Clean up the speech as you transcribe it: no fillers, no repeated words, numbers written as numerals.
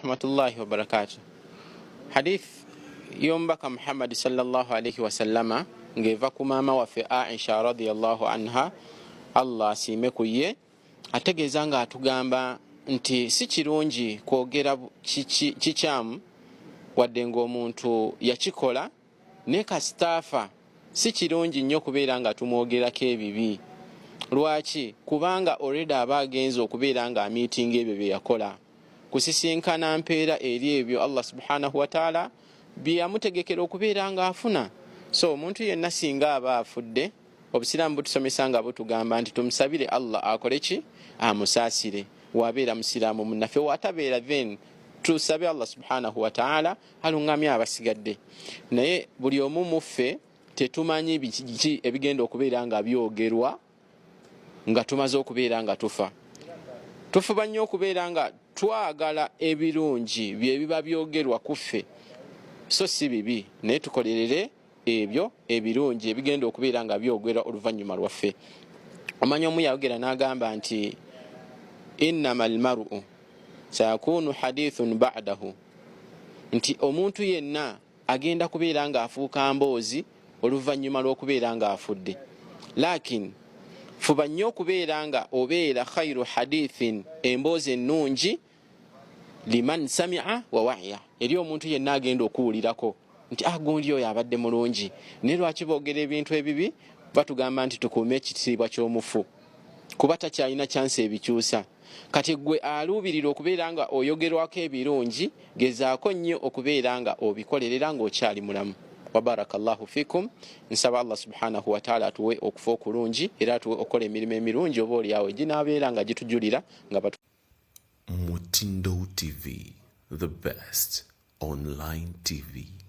Warahmatullahi wabarakatu. Hadith y'omubaka Muhammadi sallallahu alaihi wasallama ng'eva ku maama waffe Aisha radiallahu anha, Allah asiime ku ye, ategeeza ng'atugamba nti si kirungi kwogera kikyamu wadde ng'omuntu yakikola, naye kasitaafa si kirungi nnyo kubeera nga tumwogerako ebibi. Lwaki? Kubanga already aba agenze okubeera nga amiitinga ebyo bye yakola, kusisinkana mpeera eri ebyo Allah subhanahu wataala bye yamutegekera okubeera nga afuna. So omuntu yenna singa aba afudde, obusiraamu butusomesa nga butugamba nti tumusabire Allah akole ki? Amusaasire, wabeera musiraamu munnaffe. Watabeera, then tusabe Allah subhanahu wataala aluŋŋamye abasigadde. Naye buli omu muffe tetumanyi biki ebigenda okubeera nga byogerwa nga tumaze okubeera nga tufa. Tufuba nnyo okubeera nga twagala ebirungi byebiba byogerwa ku ffe, so si bibi, naye tukolerere ebyo ebirungi ebigenda okubeera nga byogerwa oluvannyuma lwaffe. Omanyi omu yayogera n'agamba nti innama almaru sayakunu hadithun badahu, nti omuntu yenna agenda kubeera ng'afuuka mboozi oluvannyuma lw'okubeera ng'afudde. Lakin fuba nnyo okubeera nga obeera khairu hadithin, emboozi ennungi, liman samia wa waiya, eri omuntu yenna agenda okuwulirako nti ah, gundi oyo abadde mulungi. Naye lwaki boogera ebintu ebibi? Batugamba nti tukuume ekitiibwa ky'omufu kuba takyalina kyansi ebikyusa. Kati gwe aluubirira okubeera nga oyogerwako ebirungi, gezaako nnyo okubeera nga obikolerera ng'okyali mulamu. Wabarakallahu fikum. Nsaba Allah subhanahu wataala atuwe okufa okulungi era atuwe okukola emirimu emirungi, oba oliawo ginaabeera nga gitujulira nga batu. Mutindo TV, the best online TV.